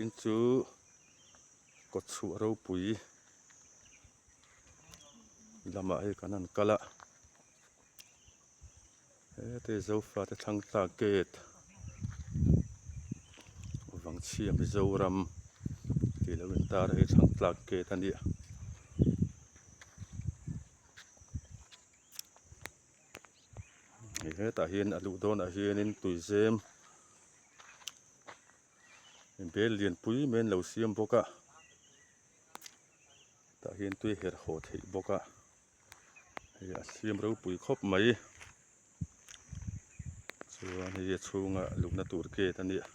Vawiin chu kawtchhuah ropui lamah hei kan han kal a hete Zofate Thlangtla gate Vangchhia Mizoram tih lo intar a hei Thlangtla gate a nia. Hei hetah hian a luh dawnah hianin tuizem bel lianpui mai an lo siam bawk a tah hian tui herh haw theih bawk a hei a siam ropui khawp mai chuan hei a chhungah luhna tur gate a nia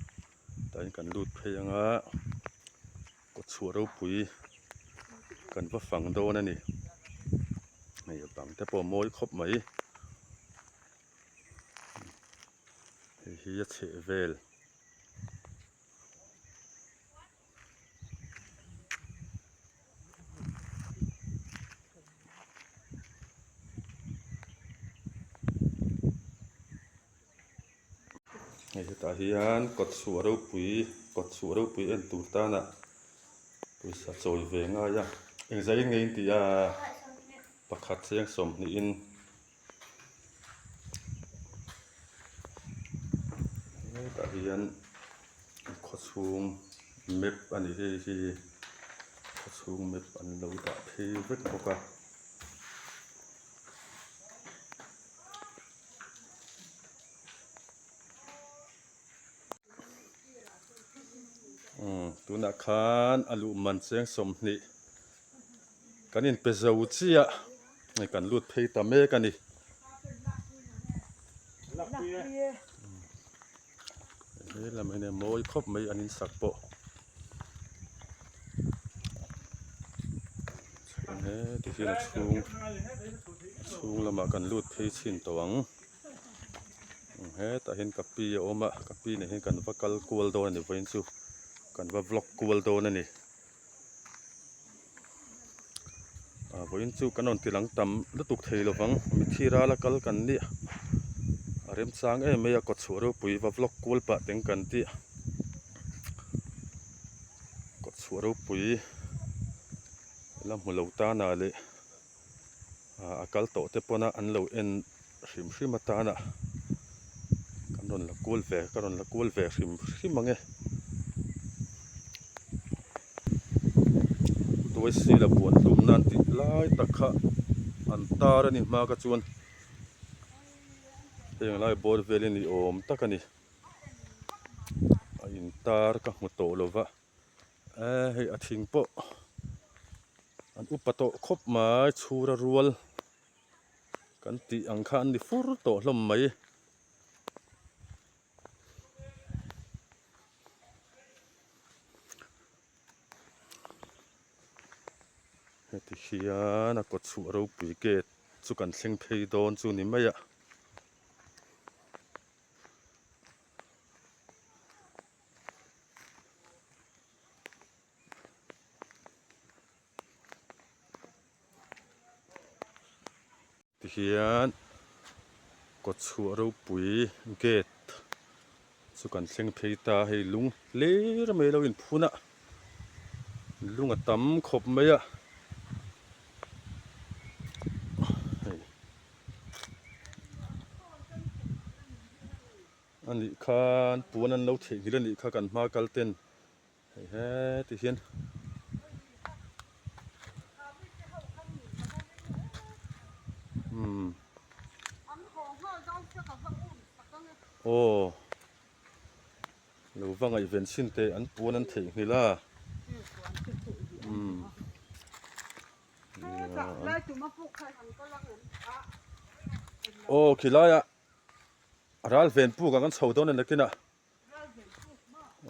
tah hian kan lut phei ang a kawtchhuah ropui kan va fang dawn a ni hei a bang te pawh a mawi khawp mai hei hi a chheh vel. Hei hetah hian kawtchhuah ropui kawtchhuah ropui en tur tana pawisa chawi ve ngai a engzah in nge in tih a pakhat chiang sawmhnihin hetah hian khawchhung map a ni hei hi khawchhung map an lo dah phei vek bawk a. Umm tunah khan a luh man cheng 20 kan inpe zo chiah hei kan lut phei ta mek a ni. He lam hi mawi khawp mai an insak pawh. Chuan heti hian a chhung a chhung lamah kan lut phei chhin tawh ang. Hetah hian ka pi a awm a ka pi nen hian kan va kal kual dawn a ni vawiin chu kan va vlog kual dawn a ni. Ah vawiin chu kan rawn ti lang tam lutuk thei lo vang mithi rala kal kan nia a remchang em mai a kawtchhuah ropui va vlog kual pah teng kan tia kawtchhuah ropui la hmu lo tana leh ah a kal tawh te pawna an lo en hrim hrim atana kan rawn la kual ve ka rawn la kual ve hrim hrim ang e. Tuaisila buan hlum nan tih lai tak kha an tar a ni hma kha chuan heng lai bawr vel hi ni awm tak a ni a intar ka hmu tawh lo va eh hei a thing pawh an upa tawh khawp mai chhura rual kan tih ang kha an ni fur tawh hlawm mai. Heti hian a kawtchhuah ropui gate chu kan thleng phei dawn chu ni mai a. Tihian kawtchhuah ropui gate chu kan thleng phei ta hei lung hlir mai lo inphun a lung a tam khawp mai a hei a nih khan puan an lo theihnghilh a nih kha kan hma kal ten. Hei heti hian umm aw lo va ngaihven chhin teh an puan an theihnghilh a umm aw khilaiah ral ven puk ah kan chho dawn a nakinah.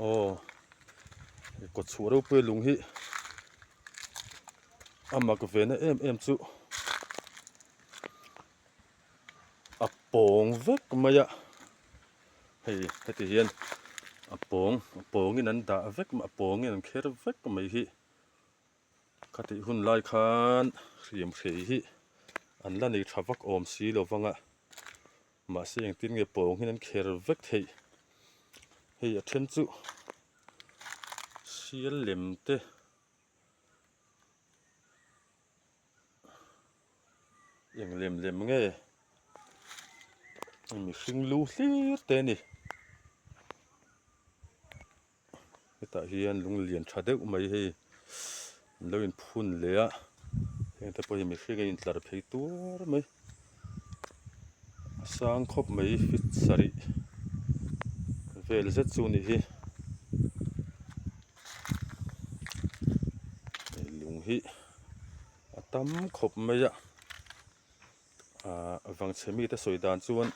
Aw he kawtchhuah ropui lung hi a mak ve na em em chu a pawng vek mai a hei heti hian a pawng a pawngin an dah vek a pawngin an kher vek mai hi khatih hun lai khan hriam hrei hi an la nei tha vak awm si lo vang a. Mahse engtin nge pawng hian an kher vek theih? Hei a then chu Sial lem te eng lem lem nge mihring lu hlir te a ni hetah hian lung lian tha deuh mai hei an lo inphun leh a heng te pawh hi mihring a intlar phei tuar mai. A sang khawp mai feet sarih vel zet chu a nih hi lung hi a tam khawp mai a ahh vangchhe mite sawi dan chuan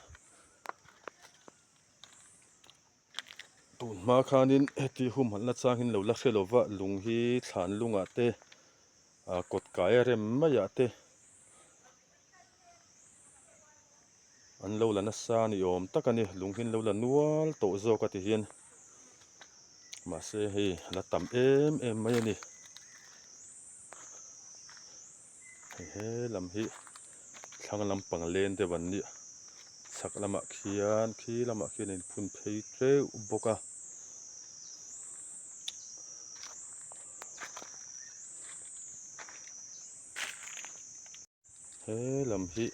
tun hma khanin heti humhalh na chang hi an lo la hre lo va lung hi thlan lungah te ah kawt kai a rem maiah te an lo la nasa ni awm tak a ni lung hi an lo la nual tawh zawk a ti hian mahse hei a la tam em em mai a ni hei he lam hi thlang lampang len deuh an nia chhak lamah khian khi lamah khian a inphun phei teuh bawk a. He lam hi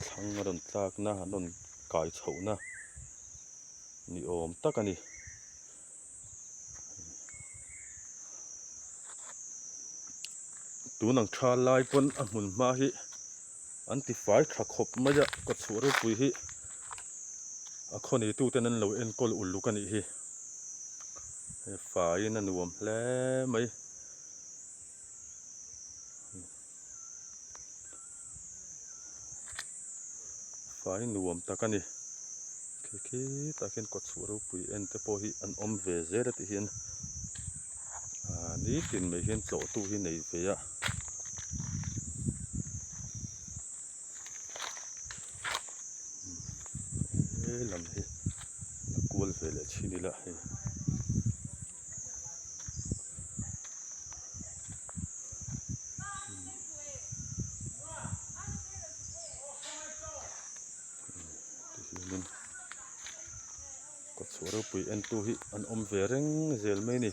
thlang a rawn tlakna an rawn kai chhohna ni awm tak a ni. Tun ang tha lai pawn a hmun hma hi an ti fai tha khawp mai a ka chhuah ropui hi a khaw neitu ten an lo enkawl uluk a nih hi hei faiin a nuam hle mai. Fai nuam tak a ni khi khi tah khian kawtchhuah ropui en te pawh hi an awm ve zel a tih hian ah nitin mai hian tlawh tu hi nei ve a. He lam hi la kual ve leh chhin ila hei. Tihianin kawtchhuah ropui entu hi an awm ve reng zel mai a ni.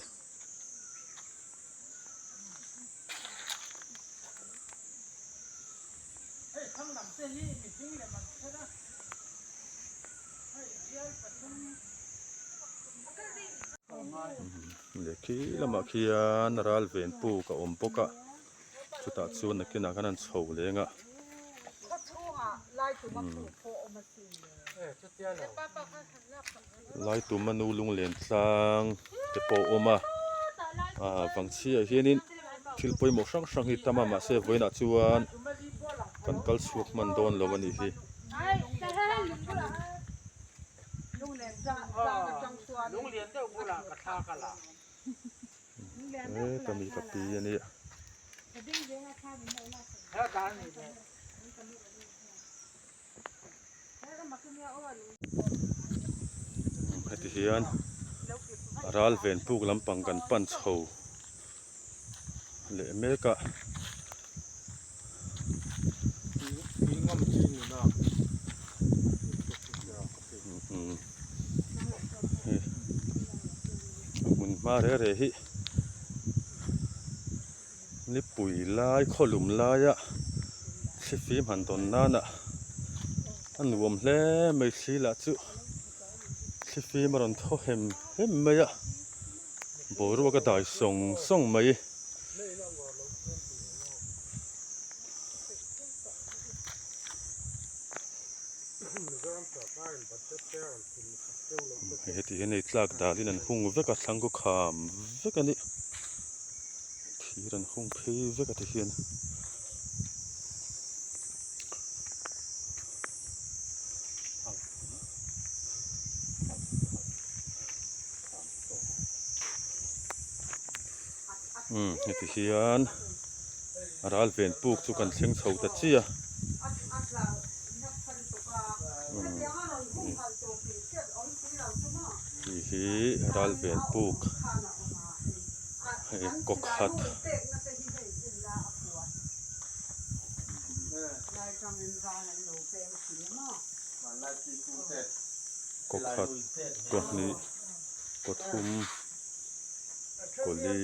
Leh khi lamah khian ral ven puk a awm bawk a chutah chuan nakinah khan an chho leng a. Laituma nu lunglen tlang te pawh a awm a ah vangchhiah hianin thil pawimawh hrang hrang hi tam a mahse vawiinah chuan kan kal chhuak hman dawn lo a nih hi. Heta mi ka pi a nia. Heti hian ral ven puk lampang kan pan chho leh mek a. A hmun hma reh reh hi nipui lai khawlum laia thlifim han dawn nana a nuam hle mai thli lah chu thlifim a rawn thaw hem hem mai a boruak a dai sawng sawng mai. Hei heti hian hei tlak dalin an hung vek a thlang kaw kham vek a ni thir an hung phei vek a ti hian. Umm heti hian ral ven puk chu kan thleng chho ta chiah a. Hei hi ral ven puk hei kaw khat. Kaw khat kaw hnih. Kaw thum kaw li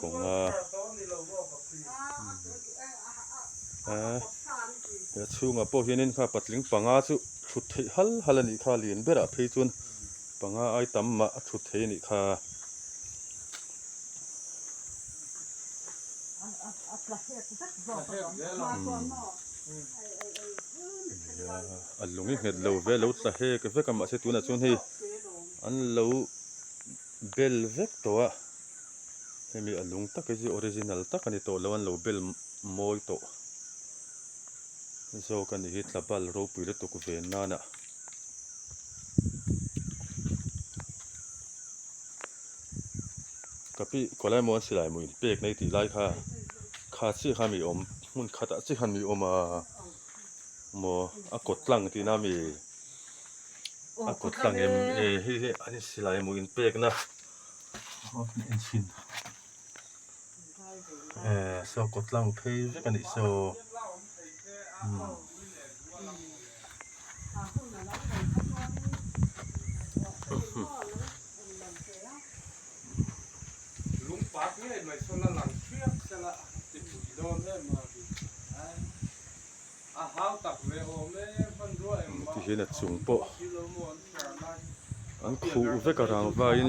kaw nga eh he chhungah pawh hianin kha patling panga chu thut theih hal hal a nih kha lian berah phei chuan panga ai tam mah a thut thei a nih kha. A lung hi nghet lo ve lo tla hek vek a mahse tunah chuan hei an lo bel vek tawh a hemi a lung tak hi chu original tak a ni tawh lo an lo bel mawi tawh zawk a nih hi tla bal ropui lutuk ve nana. Ka pi khawlai maw an silai maw inpek nei tih lai kha kha chiah kha mi awm hmun khatah chiah khan mi awm a maw a kawt tlang tihna a mi a kawt tlang em e hei hi an silai maw inpekna eh saw kawt tlang phei vek a nih saw umm. Lungpat ngei mai sawn a lang thriak sela ti pui dawn em a ti a hau tak ve awm e hmanrua engmah Ti hian a chung pawh an khuh vek a rangvain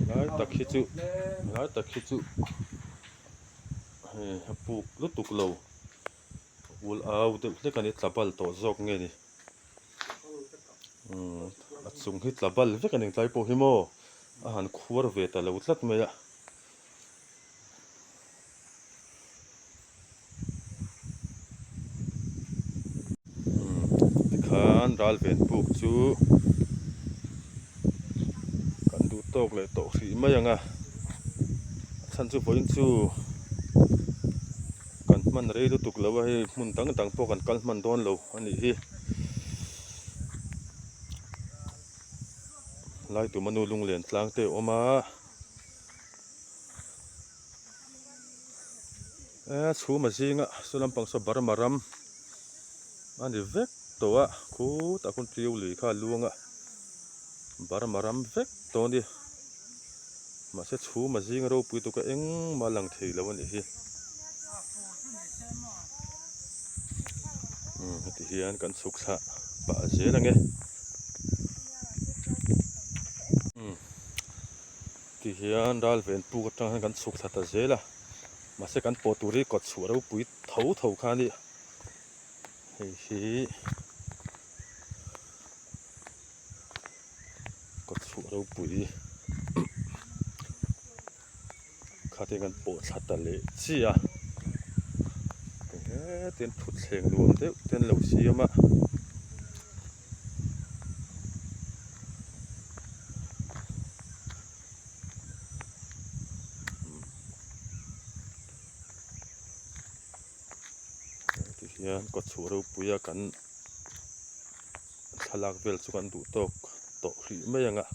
helai tak hi chu helai tak hi chu hei a puk lutuk lo ul au deuh hlek a ni tla bal tawh zawk nge ni. Umm a chung hi tla bal vek a ni tlai pawh hi maw a han khuar ve ta lo tlat mai a. Umm tikhan ral ven puk chu kan duh tawk leh tawh hrih mai ang a a chhan chu vawiin chu. Kan hman rei lutuk lo a hei hmun dang dang pawh kan kal hman dawn lo a nih hi. Laitum a nu lunglen tlang te a awm a. Eh chhum a zinga saw lampang saw Burma ram a ni vek tawh a khutah khawn tiu lui kha a luang a Burma ram vek tawh a ni. Mahse chhum a zing ropui tuk a engmah a lang thei lo a nih hi. Umm heti hian kan chhuk thlah pah zel ang e. Umm ti hian ral ven puk atang hian kan chhuk thla ta zel a. Mahse kan pawh tur hi kawt chhuah ropui tho tho kha a ni. Hei hi. Kawtchhuah ropui kha te kan pawh thla ta leh chiah a hetin thutthleng nuam deuh te an lo siam a. Tihian kawtchhuah ropui a kan. Thlalak vel chu kan duh tawk tawh hrih mai ang a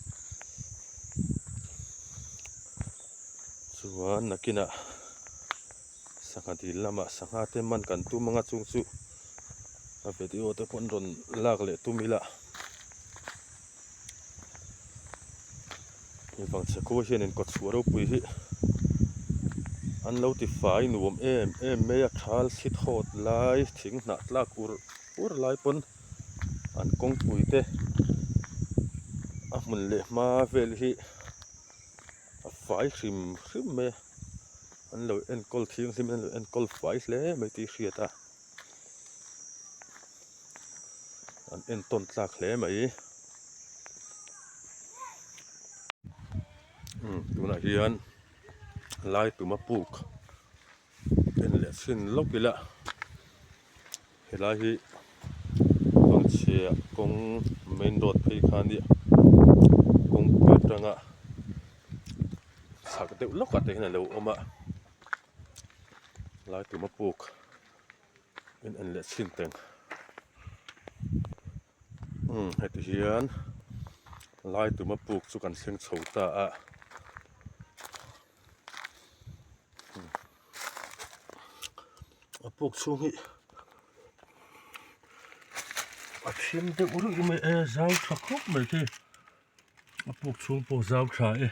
chuan nakinah sangha dil lamah sangha te man kan tum ang a chung chu a video te pawh an rawn lak leh tum ila hei vangchhe khua hianin kawtchhuah ropui hi an lo ti fai nuam em em mai a thal thli thawt lai thing hnah tlak urh urh lai pawn. An kawngpui te a hmun leh hma vel hi a fai hrim hrim mai a an lo enkawl thianghlim in an lo enkawl fai hle mai tih hriat a an entawn tlak hle mai umm tunah hian lai tuma puk en leh chhin lawk ila. Helai hi Vangchhia kawng main road phei kha nia kawngpui atanga chhak deuh lawkah te hian a lo awm a lai tuma puk in en leh chhin teng umm heti hian lai tuma puk chu kan thleng chho ta a. A puk chhung hi A thim deuh ruih mai e zau tha khawp mai khi a puk chhung pawh zau tha e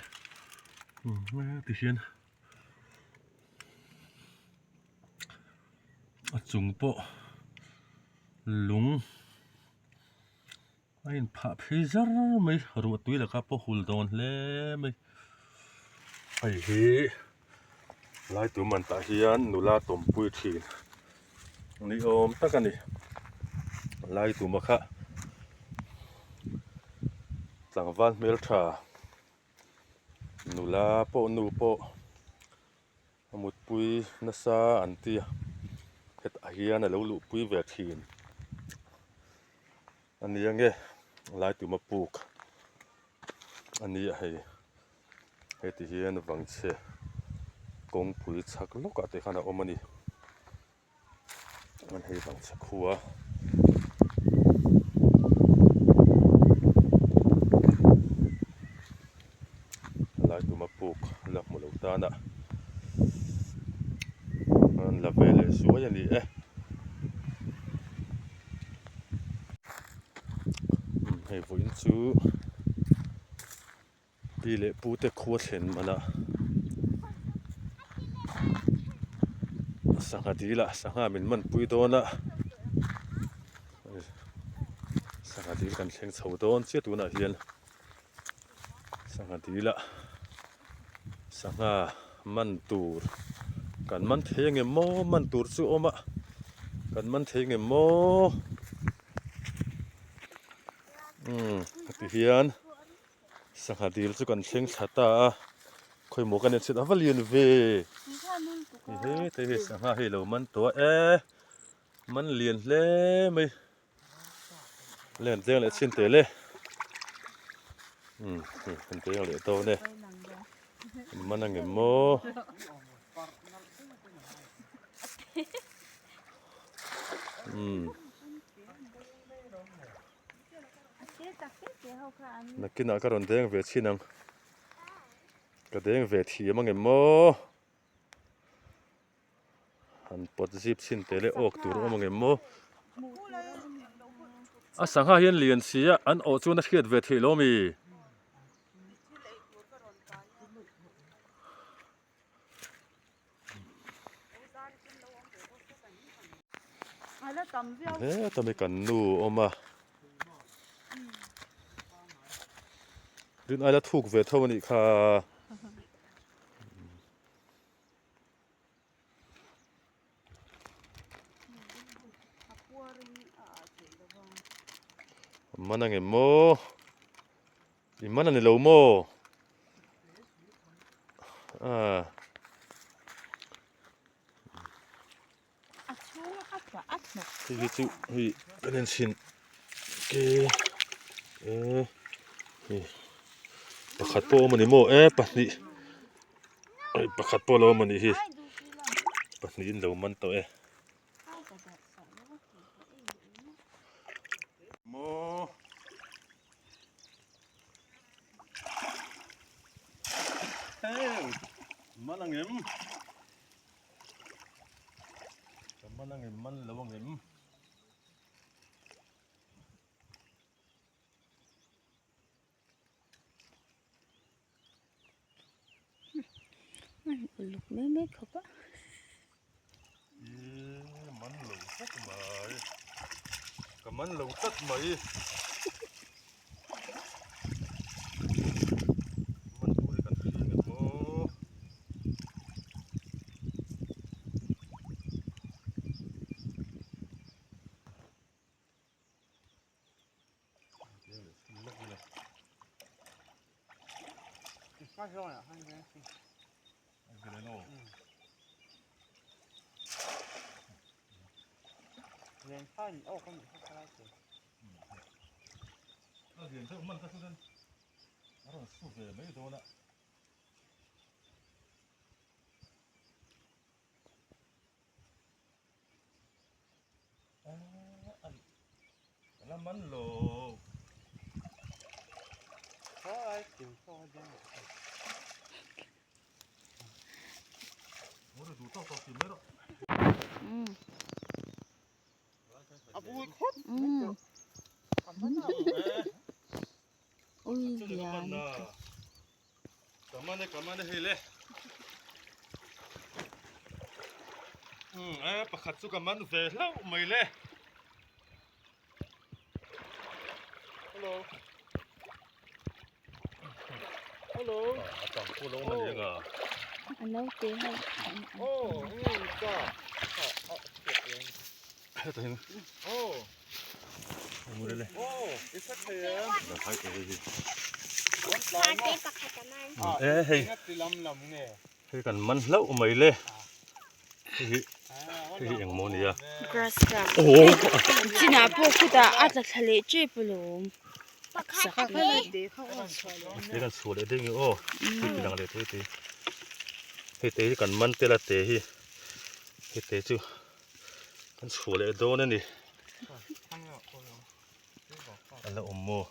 ti hian a chung pawh lung a inphah phei zar mai ruah tui laka pawh hul dawn hle mai hei hi lai tum an tah hian nula tawmpui thin ni awm tak a ni lai tuma kha tlangval hmeltha nula pawh nu pawh a mutpui nasa an ti a hetah hian a lo luhpui ve thin a ni ange lai tuma puk a ni a hei heti hian vangchhe kawngpui chhak lawkah te khan a awm a ni. Chuan hei vangchhe khua lai tuma puk la hmu lo tana an la ve leh zuai a ni e. Hei vawiin chu Pi leh pu te khua thlen manah sangha dil ah sangha min man pui dawn a sangha dil kan thleng chho dawn chiah tunah hian sangha dil ah sangha man tur kan man thei ang em maw man tur chu a awm a kan man thei ang em maw umm heti hian. Sangha dil chu kan thleng thla ta a, khawimaw kan en chhiat a va lian ve. He te hi sangha hi lo man tawh a e, man lian hle mai. Len deng leh chin tel e. Umm hei kan deng leh dawn e. Man ang em maw. Umm. Nakinah ka rawn deng ve chhin ang. Ka deng ve thiam ang em maw? Han pawt zip chhin teh leh awk tur awm ang em maw? A sangha hian lian si a, an awh chuan a hriat ve theih lo mi? Heta mi kan nu awm a rin aila thuk ve tho anih kha. Man ang em maw? I man a ni lo maw? Ah. Hei hi chu hei kan en chhin ke e hei pakhat pawh a awm a ni maw e pahnih hei pakhat pawh a lo awm a nih hi pahnihin lo man tawh e. Maw. Heng man ang em? Ka man ang em man lo ang em? Uluk mai mai khawp a. Ih man lo tlat mai. Ka man lo tlat mai. Man tur hi kan hria nge maw. La man lo. Ka man e ka man e hei le. Umm e pakhat chu ka man ve hlauh mai le. Hello. Hello. A tang pawh lo awm a ni anga. A naute ho. Oh, eng nge ta? Hetah hian. Oh. Oh, i hre thei em? E hei. Hei kan man hlauh mai le. Hei hi hei hi engmaw nia. Grass cup. Chinah pawh khutah a tla thla leh tep alawm. Sak mai. Hei kan chhuah leh deuh nge aw. Hei ti lang leh thei te. Hei te hi kan man tel a te hi. Hei te chu kan chhuah leh dawn a ni. A la awm maw?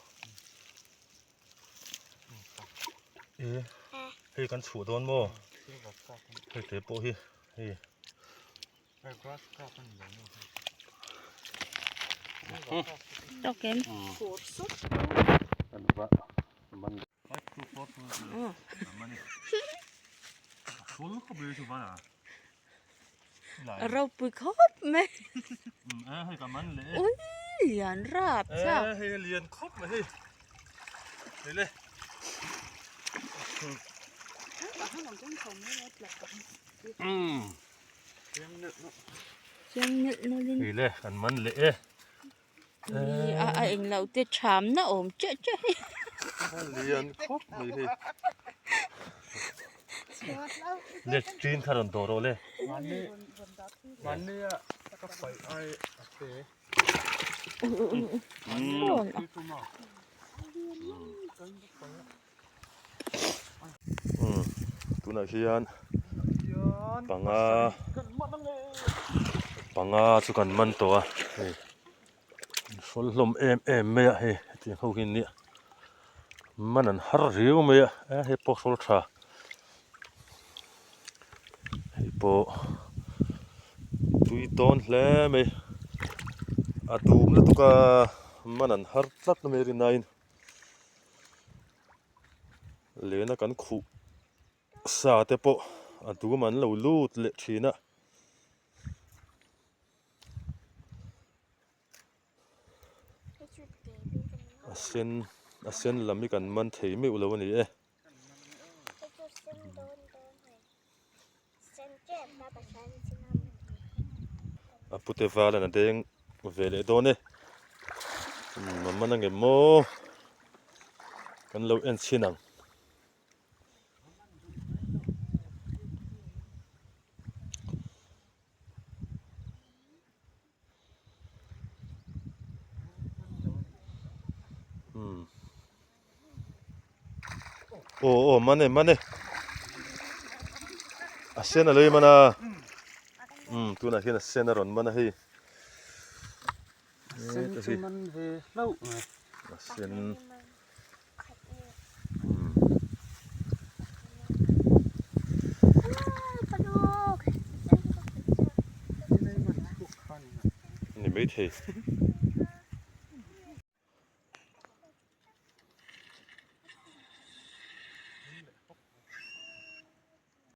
E hei kan chhuah dawn maw? Hei te pawh hi hei. Tawk em? Kan va man. A ropui khawp mai. Ui lian rap thlak. Hei lian khawp mai hei. Hei le. Chiang nalh nalh in. Hei le kan man leh e. A a eng loh te tham na awm teuh teuh hi. A lian khawp mai hei. Le tin kha rawn dawh rawh le. Mahni a ka paih ai a te. Tunah hian panga panga chu kan man tawh a hei an hrawl hlawm em em mai a hei hetiang ho hi nia man an har riau mai a e hei pawh hrawl tha hei pawh tui dawn hle mai a dum lutuk a man an har tlat mai rinaiin. Lena kan khuh sa te pawh a dum an lo lut leh thin a. A sen a sen lam hi kan man thei meuh lo a ni e. A pute val an a deng ve leh dawn e umm a man angem maw kan lo en chhin ang. Umm aw aw man e man e a sen a lei man a umm tunah hian a sen a rawn man a hei a sen chu man ve hlauh mai a sen ni maithei.